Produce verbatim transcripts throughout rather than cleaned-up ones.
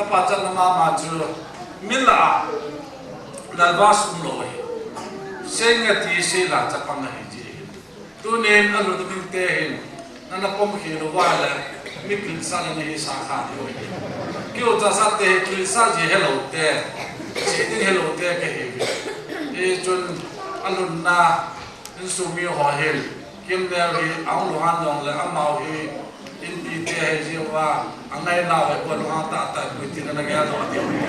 Pachatna mama chu mi lah a nervous umlou ahi. Seinge ti seila chapang ahi ji. Tunin alut ding te hin, nana pom khel uva le, mi kilsa le nahi sa kha diu ahi. Keu chasa te hi kilsa ji helou te, sei ding helou te kahi uve. Hichun alutna, insung mi ho hin, Kimneo hi ahung lunghan jongle, amaho hi, inpi te hi jiuva, angainau hi, koi lunghan tahtah, koi tina nagel doh diu ahi.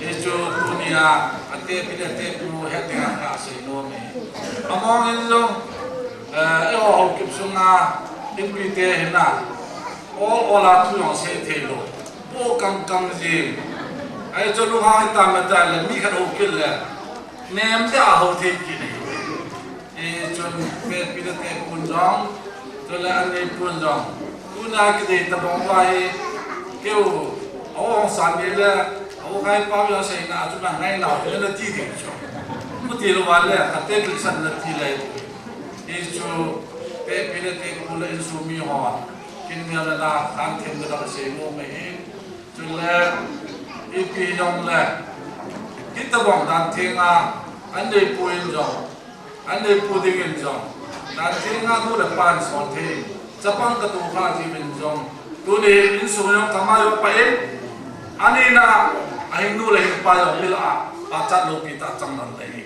Hichu tunia, atepi le atepu, hetdinga kasei nom e. Amahon jong, eh, eiho Haokip sunga, inpi te hina, ol ol a thu jong sei theilou. Pu kangkang jing. Ahi chu lunghan hitam le, mi khat hou kit le, nemcha hou thei kit ahi. Hichun, atepi le atepun jong, chule aneipun jong. Tuna kidei tabang uva hi, keu, ahung san ni le, ahung khai pao jong seina, achuna ngainau, le nati ding chu. Muti louva le, kate kilsan nati le. Hichu, atepi le atepu le insung mi ho. Kimneo le na, khan thim le na sei nom ahi. Chule, ipi jongle, hitabang dan thenga, aneipu in jong, aneipu dingin jong, dan thenga nu le pan sol thei, chapang katoh kha jiuvin jong, tuni insung jong kama jong pa in, anina, ahing nu le hing pa jong mi lah a, pachat loupi tah chang dan te hi.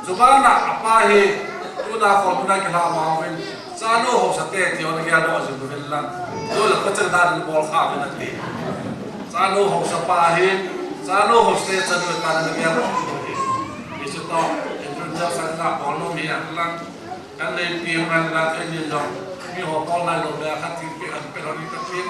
Chubana apa hi, tuna khol tuna kilha mauvin, chanu haosa te ti hon gel doh jing uvin lang. Tule koicha dan bol kha uvin ati. Chanu haosa pa hi, chanu haosa te chanu ta na gel doh jing uvin. Hichu toh, introduction na bol nom hi lang. Kan neipi hung lang kan ni jong. Mi ho bol nailou le khat thil pe an pe lou ni kati.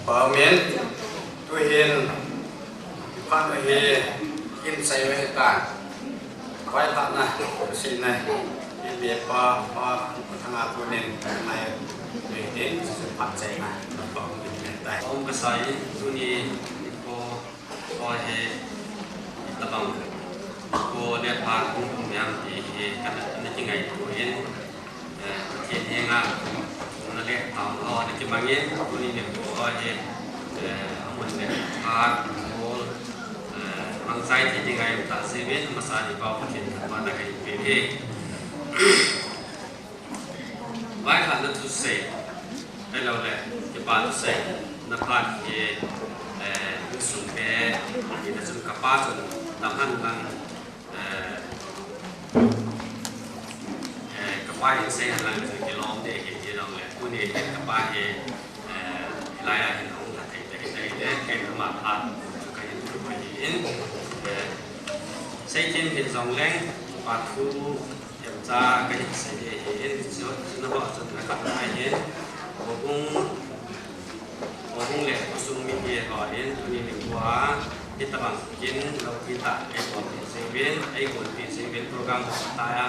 Amen. Tuhin, phat hi, kin sai ve ta. Vai ta na, si na, in be pa, pa, thanga tunin, nai, tuhin, phat sai na, pa, um, tai. Om kasai, tuni, ko, Ko hi, tabang, ko le pha kung kung jam ti hi, kana, kana kingaito in, eh, Pathen henga, na le tao ho, na kimangin, tuni nikho hi, eh, amun le pha, ko, eh, mangchai thei ding ahi ta seuvin, masa ni pau Pathen thangvahna kahin pe e. Vai khat na thusei, ahilou le, kipa thusei, na phat hi, eh, insung pe, ina chun kapa chun, dam hen lang, eh, eh, kapa hin sei hen lang chun kilom ding ahi, ahilou le, tuni hin kapa hi, eh, hilai a hin hung lha thei, thei, thei, thei, ken ama phat, chu kahin thum ahi in, eh, sei thim hin jong leng, kipa thu, Themcha kahin sei ding ahi in, chu, chu na ho chun na kap nai hin, houbung, houbung le khosung mite ho in, tuni nikho a, hitabang kin loupi tah, eibolpi jiuvin, eigonpi jiuvin, program ho tah a,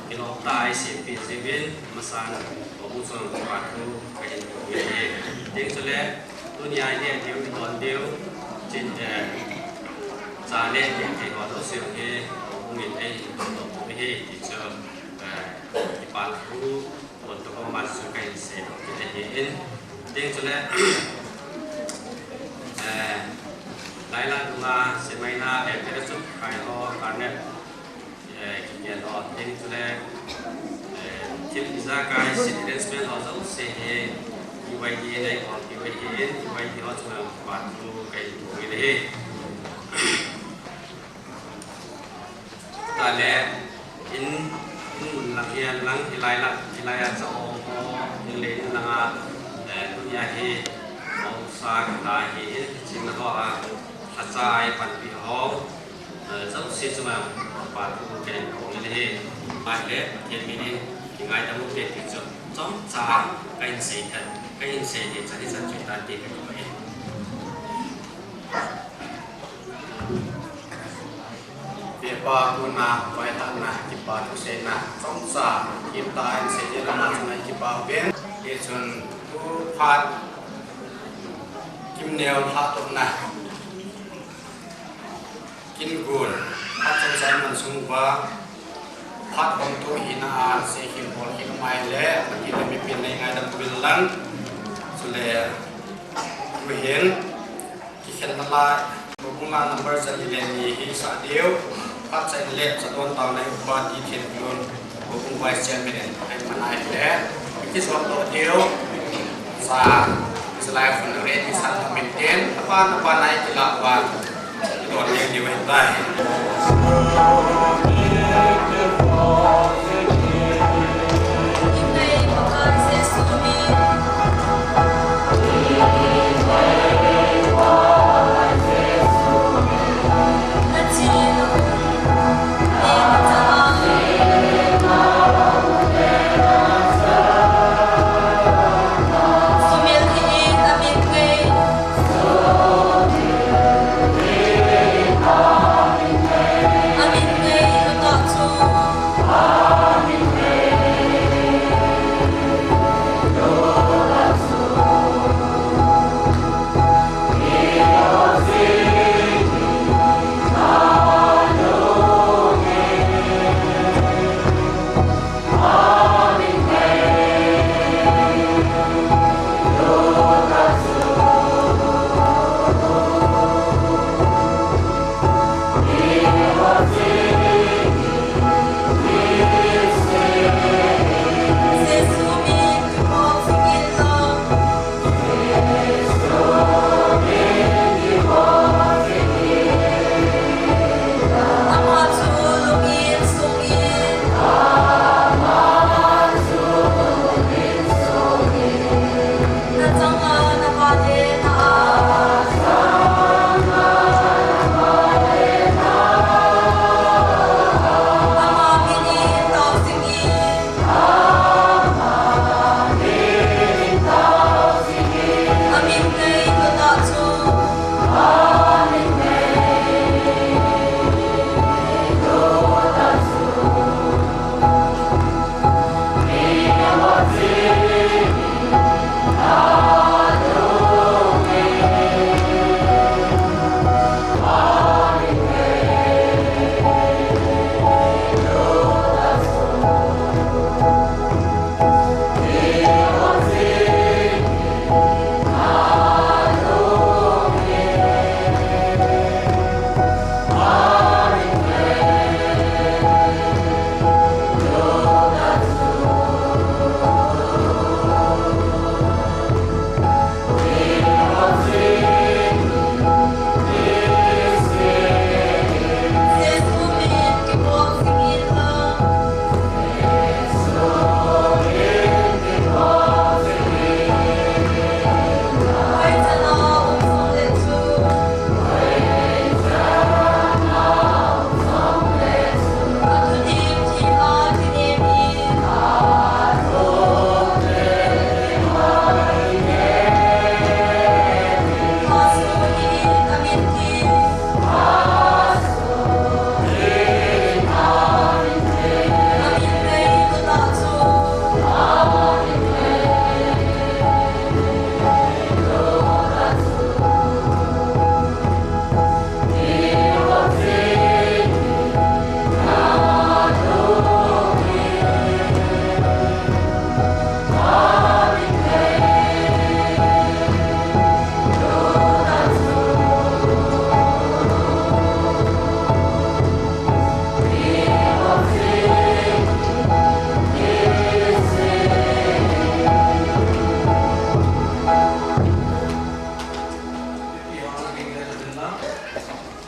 kilom tah a, eisem pi jiuvin, masan, houbung chun kipa thu kahin thum e. Tin chule, Tunia i neh diu, i don diu, chin, eh, cha neh neh thei ho jouse hi, houbung in eihin don doh u ahi ti chu, eh, kipa thu, don to koma chu kahin seidoh kit ahi in. Tin chule, eh, lailah dunga, semaina, eh, parachute khai ho, garnet, Eh, kigel ho, tin chule, eh, thil ijakai seat arrangement ho jouse hi, T Y D in eibolpeh u ahi, T Y D ho chunga kipa thu kahin thum e. Tale, in, in mun lang hihen lang, hilai lang, hilai a cha ong ho, in le in langa, eh, tunia hi, ong sa kita hi, in, chin ho a, lhacha a eipanpi ho, Eh, jouse chunga kipa thu kahin phong in ahi. Ahile, Pathen min in, kingaidam ute ti chu, chomcha kahin sei tan, kahin sei thei chan hichan chu hitante kakipa e. Pepa puna, vailhahna, kipa thuseina, chomcha, kimta in sei thei lama chunga kipa uve. Hichun, tu phat, Neo lha tohna. Kin gul. Phat chang chang man sung uva. Phat bang to hina a se khin bol khin mai le. Maki le mi pin nei ngai dam bil lang. Sule. Muhin. Kikhen na la. Bunga number za ni le ni hi sa diu. Phat chang le sa don tau na hi upa ti then yun. Bung Vice Chairman in ai manai le. Ki suak to diu. Sa, sa lai fun re ni sa na min ten. Apa na pa nai ki la wa. Ki don diu diu en tai.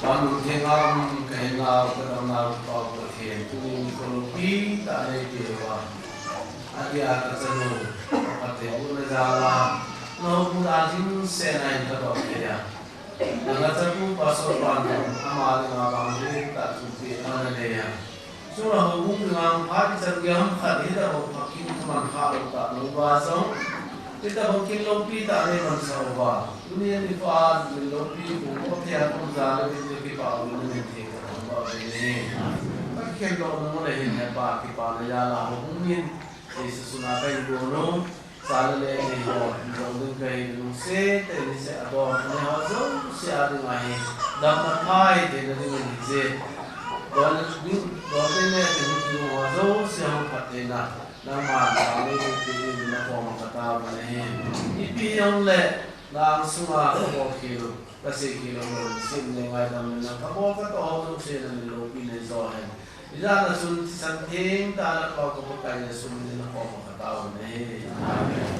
Van ding theng a um ka hinau, ka damnau, ka Pau Pathen, tuni nikho loupi tah nei peh uva. Adia ka chanu, ka Pathen, u na jal a, na houbung dan himsel a hin ka dong thei a. Nanga chapa Pastor pan, ama dinga bang hi ta chu pi ana nei a. Chule houbung dinga phat kichan gei ham khat hi da ho phat kin thuman kha lou ta lou va jong. Hitabang kin loupi tah nei mansah uva. Tuni nikho a min loupi bung ko thei a kum ja le min le kipah u le min thei ka thangvah uve ni. Ka khen lou nung le hin hepa kipana jal a houbung min Jesu sun a ka hin gon u. Sala le ni ho, jong ding kahi nung se, te ni se adon, ni ho jong se ading ahi. Damna phai te na ding ni je. Don ding, don ding le te ni ho jong se hung phat te na. Nangma na ni ni ni na ko ma ka ta ma ni. Ipi jong le, na ang sunga ko ko kilu. Ka sei kilou lou, sim le ngaidam le nang ka bol ka to ho jong se na min loupi nei jo hen. Ijat na chun thisan theng tah a na Pakai Jesu min in na koma ka tao u ahi. Amen.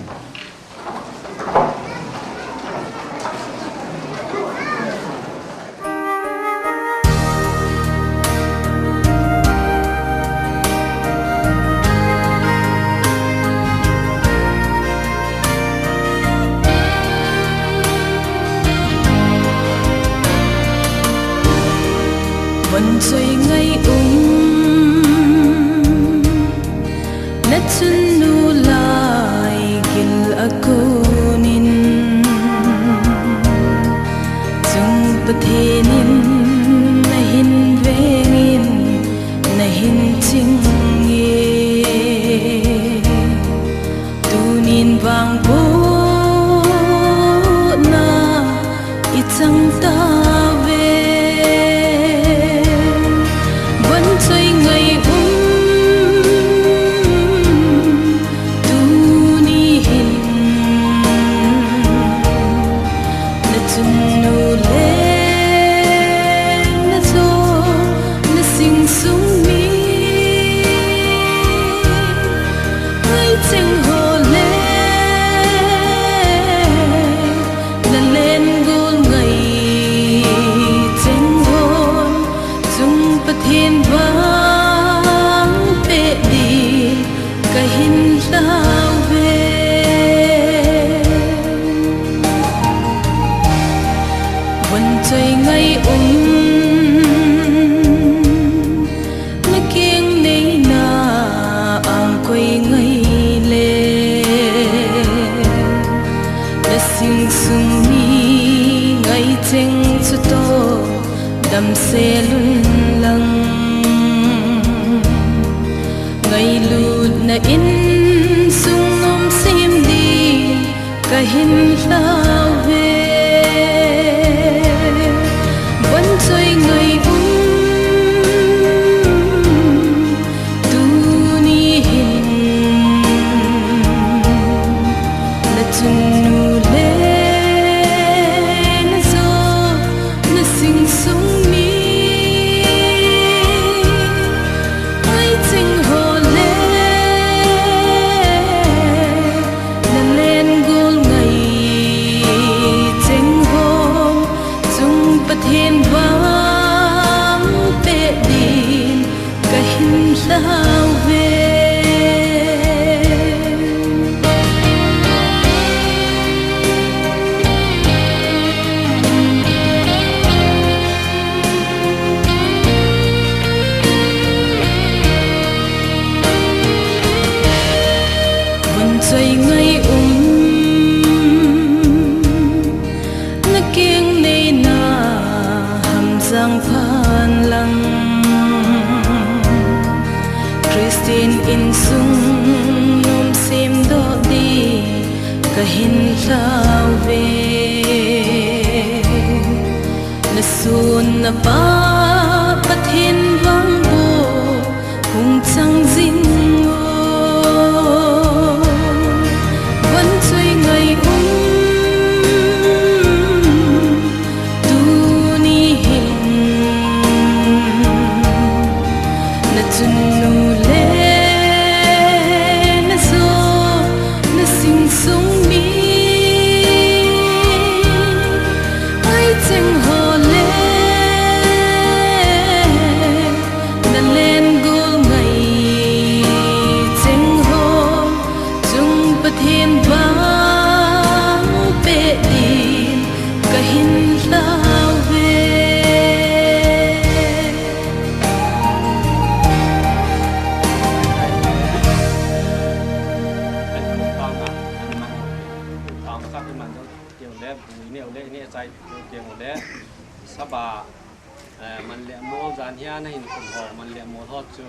Von choi ngai um, na chunnu lai gil a konin, chung Pathen in na hin vengin, na hin ching e. Tunin vangbohna i chang tauve. Von choi ngai um, tuni hin na chunnu le na jo, na sing sung mi ngai cheng ho le, na len gol ngai cheng ho, chung Pathen vang pe di ka hin tauve. Von choi ngai um, na keng neina ang koi ngai le, na sing sung mi ngai cheng chu to, dam sel un lang. Ngailutna insung nom sem di ka hin tauve. Von choi ngai um, tuni hin na chunnu le na jo, na sing sung mi ngai cheng ho le, na len gol ngai cheng ho, chung Pathen vang pe din ka hin tauve. Von choi ngai um, na keng neina ham jang phan lang. Christian insung nom sem doh di ka hin tauve. Na sun na pa Pathen vangboh hung chang jing o. Von choi ngai um, tuni hin na chunnu le na jo, na sing sung mi ngai cheng ho le, na len gol ngai cheng ho, chung Pathen vang pe din ka hin tauve. Tang khat i man deuh teng le, bu i neh u le, i neh chai deuh teng u le, saba, eh, man le mol jan hia na hin khum ho, man le mol ho chu,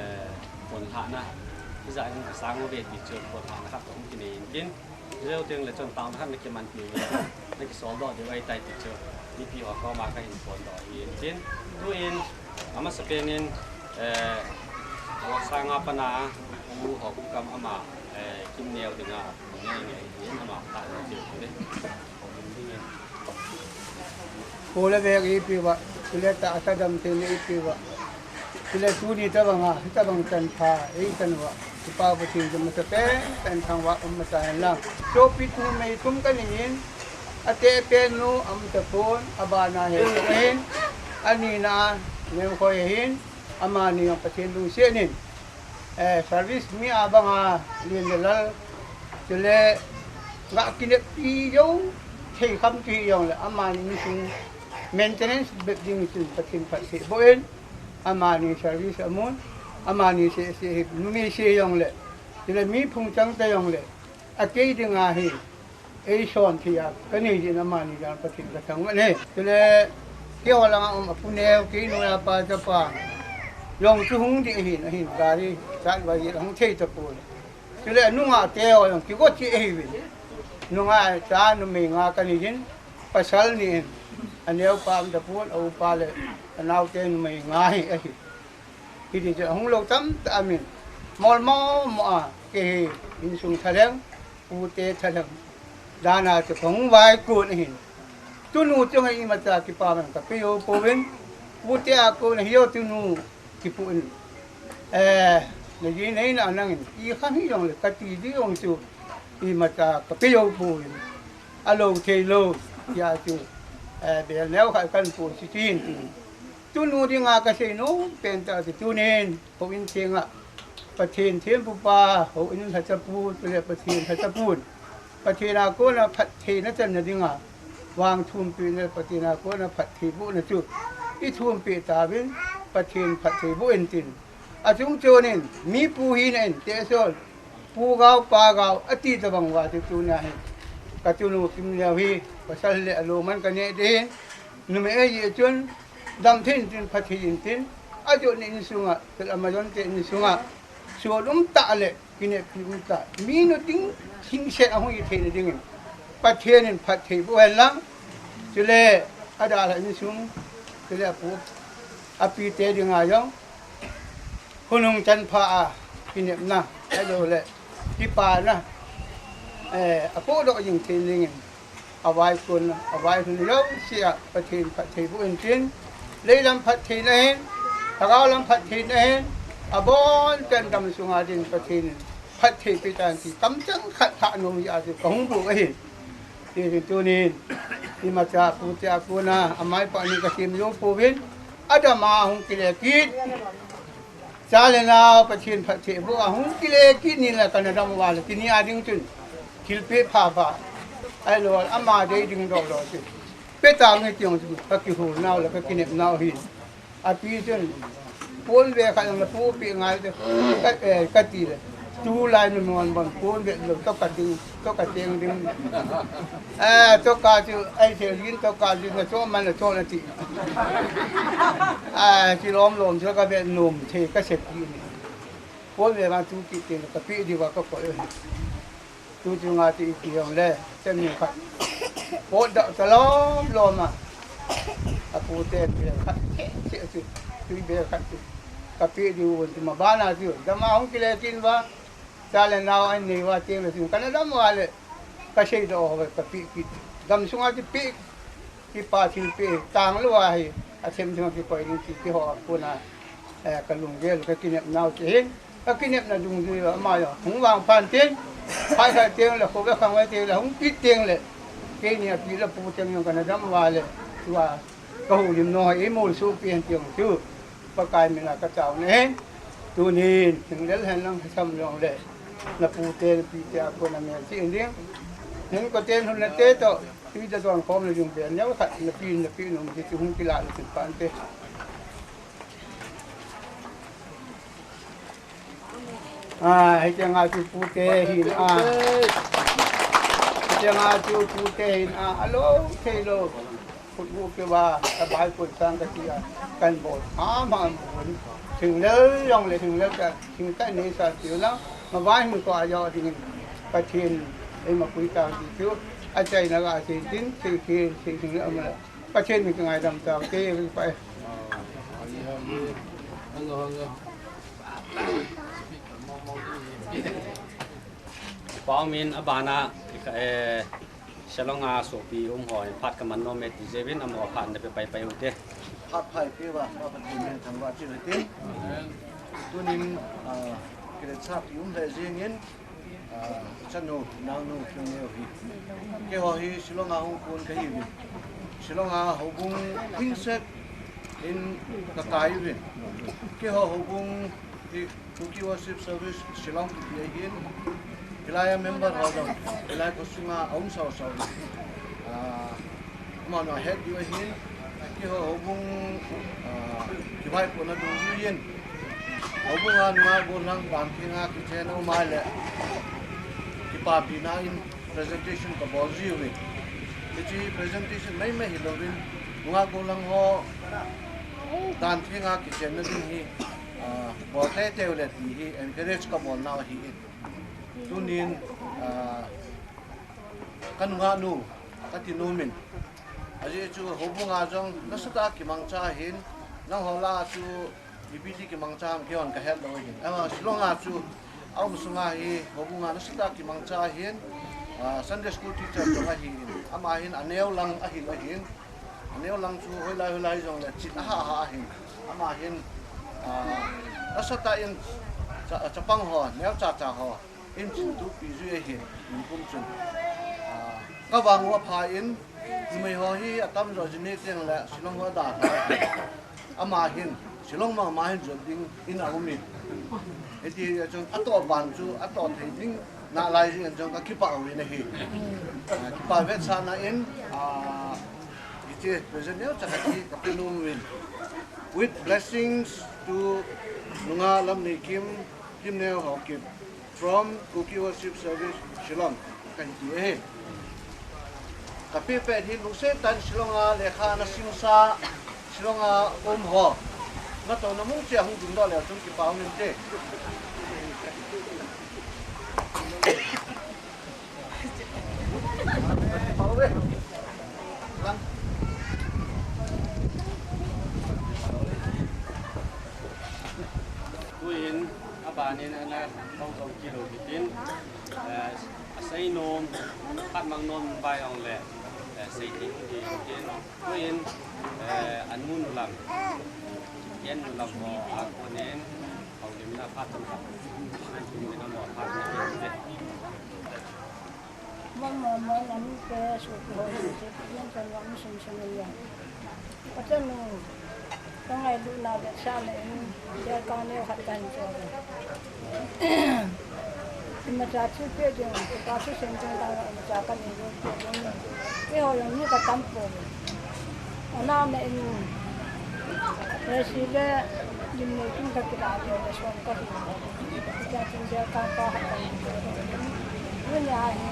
eh, pon lhahna. Hijeh in kasang uve ti chu phondohna khat kahung kinei in tin. Hijeh teng le chun taona khat nakimanpi uve. Nakisol doh diu ahitai ti chu mipi ho koma kahin phondoh ahi in tin. Tuin amasapen in, eh, Lhoksang a pat a Pu Haokupkam ama, eh, Kimneo dinga, nge nge hin ama tah diu uve. Pu le veng eipe uva, chule tahsa damtheina eipe uva. Chule tuni tabang a, hitabang chanpha eichan uva, Kipa Pathen chu masapen, pen thangvah um masa hen lang. Sopi numei thum kanei in, atehpen nu aum tapon, abana hi ahin, anina a Nemkhoi ahin, amani jong Pathen lungset in, eh, service mi a banga len le lal, chule ga kineppi jou thei kham kihi jongle, amani insung maintenance bep ding chun Pathen phatthei boh in, amani service amun, amani seh seh hi numei seh jongle, chule mi phung chang ta jongle, akei dinga hi eison thei a kanei jeh in amani jal Pathen kathangvah e. Chule keiho langa um a Pu Neo, kei noiya pa chapa jong chu hung ding ahin, ahin gari chatvai jeh a hung thei tapon. Chule anunga teho jong kigo cheh ahiuvin. Nunga cha numei nga kanei jin, pasal ni in, aneo pa um tapon, a upa le anaote numei nga hi ahi. Hiti chun ahung lou tamtah aumin, molmo mo a, kei hi insung thalheng, pute thalheng dan a chu kahung vaikon ahin. Tunu chunga imacha kipa man kapeh jou pouvin, pute a kona hi jou tunu kipu in, eh, najinei na nangin, ikham hijongle kati ding jong chu imacha kapeh jou pouvin. Alou thei lou, tia chu, eh, bel neo khat kahin pu chu tin tin. Tunu dinga kasei nom pen tah chu tunin, houin thenga, Pathen thempupa, houin lhachapu, chule Pathen lhachapun, Pathen a kona phattheina channa dinga, vang thumpehna, Pathen a kona phatthei bohna chu, ithumpeh tauvin, Pathen phatthei boh in tin. Achung chonin, mi pu hina in, tehsol, pu gao, pa gao, ati tabang uva chu tunia hin, katunu Kimneo hi, pasal le alou man kaneh ding ahin, numei ahi jeh chun, damthei intin, phatthei intin, ajona insunga, chule amajonte insunga, sol umtah le kineppi umtah, mi nu ding, thingset ahung hi theina dingin, Pathen in phatthei boh hen lang, chule adalhah insung, chule apu, apite dinga jong, khonung chanpha a kinepna, ahiloule kipana, eh, apohdoh jing thei dingin, avaikon, availhun jouse a Pathen phatthei boh in tin, leilam phattheina hin, lhagao lam phattheina hin, abonchan damsunga din Pathen in phatthei peh tan ti tamchang khat thah nom jeh a chu kahung bol ahi. Hitin tunin, imacha pute a kona, amaipah ni kasem jou pouvin, adama hung kile kit, cha le nao Pathen phatthei boh a hung kile kit ni la kana dam uva le, tuni a ding chun, thilpeh phapha, ahilou, ama dei ding doh doh chu, pe tange ti jong chu, kakihol nau le kakinep nau ahin. Api chun, pon ve khat jong le pu peh ngai te, ka, eh, kati le, tulai numei hon bon pon ve lou, toh kading, toh kateng ding. Eh, toh ka chu, ahithei jin toh ka chu, nachoh man le choh nati. Eh, kilom lom chu kave nom thei kasei kit ni. Pon ve vang tu kit teng le kapeh diuva kakoi u ahi. Tu chunga chu ipi jongle, chemi khat, potdoh talom lom a, apute bel khat cheh cheh chu, tui bel khat chu, kapeh diu vin chu, mabana chu dama hung kile kit uva, cha le nao ahin nei uva teng le chun, kana dam uva le, kaseidoh uva kapeh kit, damsunga chu peh, kipa thilpeh, tanglou ahi, athem thema kikoi ding ti keiho a kona, eh, kalunggel, kakinep nau chu ahin, kakinepna dungjui uva ama jong hung vangphat in tin, phat khat teng le, khovei khangvei teng le, hung kit teng le, keini api le pu teng jong kana dam uva le, tua kahoulim nau hi eimolsoh peh hen ti jong chu, Pakai mina kataona ahin, tunin, hinglel hen lang hasam jongle, napute, napite a kona melchih in ding, hin koten hunate toh, tui dadon khom le jong bel neo khat, napi, napi nom ti chu hung kilah le chun phante. Ah, hichenga chu pute hin a. Hichenga chu pute hin a, alou thei lou. Khutgu keuva, abai kun sang kati a, kan bol. Ham ham bol. Thinglel jongle, thinglel ka, thingkai neisa tiu lang. Mavai mi ko ajo dingin Pathen ei mapui tang ti chu achaina ga sei tin, sei khen, sei ding ama Pathen min kangaidam taute, pai. Pau min abana, eh, Shillong a sopi um ho in phat kaman nom e ti jeh uvin amaho phat nape pai pai ute. Phat pai pe uva, Pa Pathen min thangvah chi ute. Tunin, ah, kiletsa pi um le jingin, ah, chanu, naonu, kineo hi. Keiho hi Shillong a hung kon kahiuvin. Shillong a houbung hing set in kakai uvin. Keiho houbung hi Kuki Worship Service Shillong kiti ahin, hilai a member ho jong, hilai khosunga aum sao sao. Ah, amanu ahet diu ahin, keiho houbung, ah, kivaipohna dungjuiyin, houbung a nungah gollhang dan thenga kichen aum ahile, kipapina in presentation kabol jiuvin. Hiche presentation maimai hilouvin, nungah gollhang ho dan thenga kichenna ding hi, ah, bol teitei ule ti hi encourage kabol nau ahi. Tunin, ah, kanuhnu, kati nomin. Ajeh chu houbung a jong nasatah a kimangcha ahin, nangho lah a chu ipi ti kimangcha ham keihon kahet lou ahin. Ama Shillong a chu aum sunga hi houbung a nasatah a kimangcha ahin, ah, Sunday school teacher jong ahin. Ama hin aneo lang ahin ahin. Aneo lang chu hoilai hoilai jongle chit aha aha ahin. Ama hin, ah, nasatah in cha-, chapang ho, neocha cha ho, in chin tupi jui ahin, nikum chun. Ah, kavang uva pha in, numei ho hi atamjo jing ni tengle, Shillong ho ada pha. Ama hin, Shillong mama hin jot ding in aumin. Hiti chun, atoh ban chu, atoh thei ding, nalai jing in chun kakipah uvin ahi. Ah, kipa vetsahna in, ah, hiche present neocha khat hi kape nom uvin. With blessings to Nungah Lamneikim, Kimneo Haokip, from Kuki Worship Service, Shillong, kahin ti ahi. Kapeh pet hi lungset tah in Shillong a lekha nasimsa, Shillong a um ho, natouna mun cheh a hung dingdoh leu chun kipa um inte. Tuin, abanin ana kong kong kilo kitin, eh, asei nom, phat mang nom bai ong le, eh, sei ting kitin. Tuin, eh, anu nu lam, yen nu lam ho, a konin, houlimna phat tam phat, an tum min amo phat na kitin. Mama, mama, nanu ke, sopi ho, sopi, yan kan wa mi sum sum ya. Pathen nu, ka ngailutna vetsahna in, ya ka neo khat kahin cho. Imacha chu pe jong, ka chu sem jong ta, imacha kanei jong pe jong. Keiho jong mi katam poi. Ana na in, Resi le, Lim le kin kakilah ding le som kahi. Ka chun bel ka pa ha ka. Tunia hi,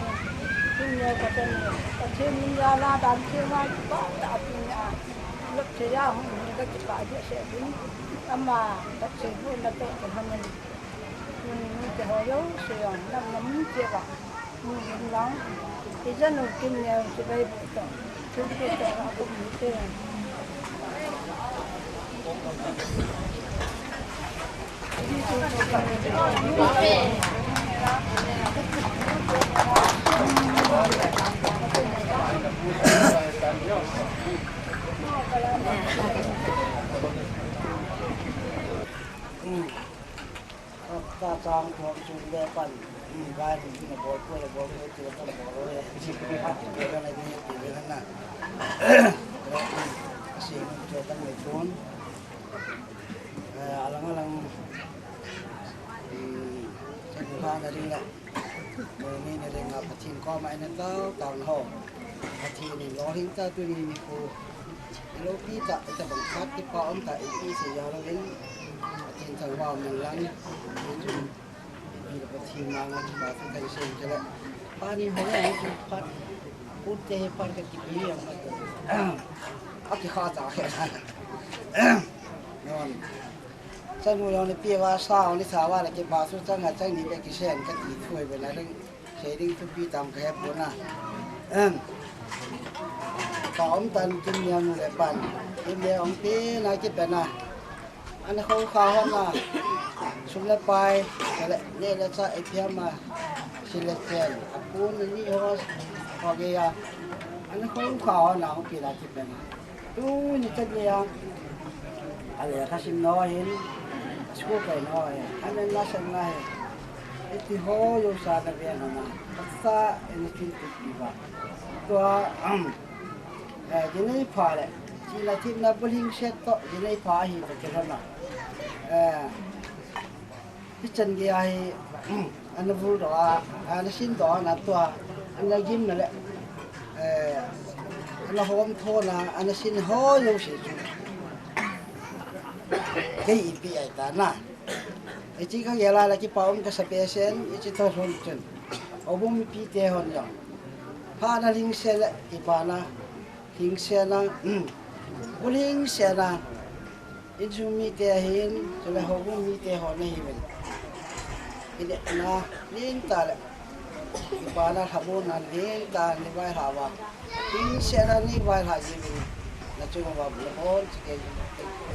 tunia ka chun, ka chun min ya la dan chun ma pa ta tunia. Lop che ya hung ni ka kipa je se din. Ama, ka che bu na to ka ha man. Tuni ni te ho yo, se yo, na na min che ba. Ni din lang. Ijanu Kimneo chibai bu to. Chun bu to a bu mi te. Hapta chang thum chung le pan, um, gai hum na bol poi, bol poi, tu tam bol le, ha tu bol na ni, tu bol na. Asi tu tam le tun. Eh, alang alang, um, sa tu ha na ring la. Tuni ni ring a Pathen koma ina tao, tao na ho. Pathen in lolhing ta tuni ni ko. Lopi ta, ita bang khat kipa um ta, ipi se ya lo in. Pathen thangvah um nang lang. Ipi le Pathen ma nga kipa tu kan se ke la. Pani ho ya ni phat. Put te phat ka kipi ya ma. Aki kha ta ke. Non. Chanu jong ni pi va sa jong ni sa va le kipa su chang a chang ni be kisen kati thu ve na ring. Sei ding thupi tam kahe pon a. Em. Ka um tan kin niam le pan. Kin le um pi na kipe na. Ana khou kha hon a, sum le pai, le, le, le cha A P M a, si le chen, a pun ni ho, ho ge ya. Ana khou kha hon a, hung pi la kipe na. Tuni chan ni a, a lekha sim na hin, school kai na hin, ana na san na hin. Iti ho yo sa na ve na na. Sa ina tin ti pi ba. Tua, um, Eh, jinei pha le, china thimna bulhing set to, jinei pha hi to kilhona. Eh, hichan gei a hi, ana vul doh a, ana sin doh a, ana tua, ana gim na le, eh, ana hom thona, ana sin ho jouse chu. Kei ipi ai ta na. Hiche ka gel a le kipa um kasa pesen, hiche tho lhon chun. Houbung mipi te hon jong. Pha na lhingse le, kipa na lhingse na, um, u lhingse na. Insung mite ahin, chule houbung mite hon ahi uvin. Ine na, ning ta le. Kipa na lhabon na ning ta ni vai lha va. Ning se na ni vai lha ji uvin. Na chung va bu hon, chi ke,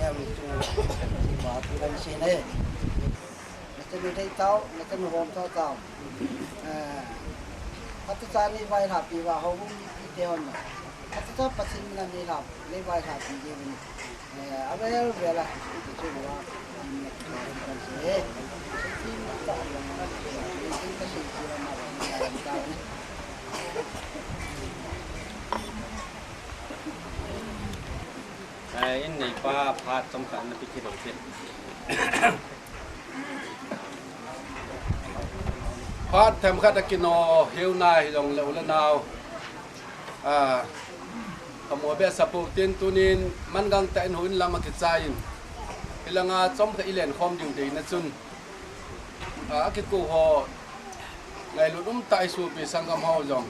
em chung va tu dan se ne. Na chung dei tau, na chung hom tau tau. Eh, patu cha ni vai lha pi va, houbung mite hon na. Patu cha Pathen na ni lha, ni vai lha pi ji uvin. Eh, in neipa phat chomkhat na pi thei lou te. Phat themkhat a kino heu na hi jong le u le nao. Ah, ka mo be sa po tin tunin man gangtah in houin lam a kichai in. Hilanga chomkhat i len khom ding dei na chun. Ah, a kikou ho ngailut um tah i sopi sanggam ho jong.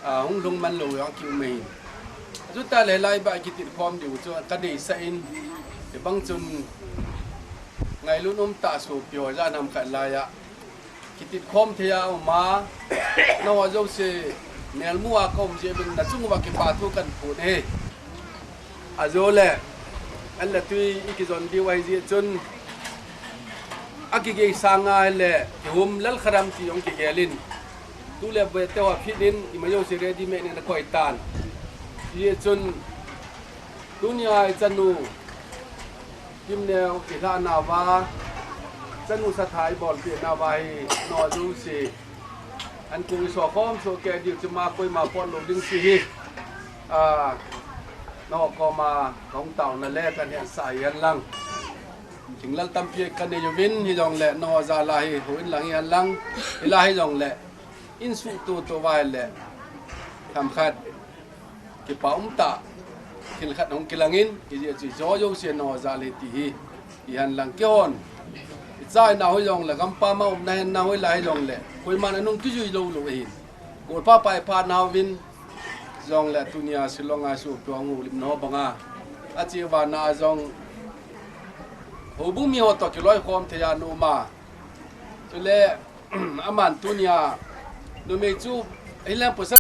Ah, hung lhung man lou jong a ki um e. Chuti le lai ba kitit khom ding chu ka deisah in. Hibang chun ngailut um tah sopi ho jan ham khat lai a. Kitit khom thei a um a, nangho jouse melmu a ka um jeh uvin na chung uva kipa thu kan phong e. Ajole, an le tui i kijon diu ahi jeh chun, a kigei sanga le, kihum lal kharam ti jong kigel in. Tu le ve te ho a phit in, ima jouse ready made in ana koi tan. Jeh chun, tunia i chanu, Kimneo kilhahna uva, chanu satha i bolpeh nauva hi, nangho jouse. An kong i sokhom sohkeh diu chu ma koima pot lou ding chu hi. Ah, nangho koma kahung taona le kahin hetsah hi hen lang. Thinglel tampi kanei uvin hijongle, nangho jal a hi houin lang hi hen lang. Hilai hijongle, in suhtoh toh uva hile. Themkhat. Kipa um tah, thil khat hung kilang in, hijeh chun hiche jouse nangho jal ahi ti hi, i hen lang kihon. I chaina hoi jongle, gampam a umna hen na hoi lai jongle, koiman anung kijui lou lou ahin. Golpa pai pha nauvin, jongle tunia Shillong a sopi hung houlim nau banga. Ache vana jong, houbung mi ho toh kiloikhom thei a na um a. Chule, aman tunia, numei chu, hilai pasal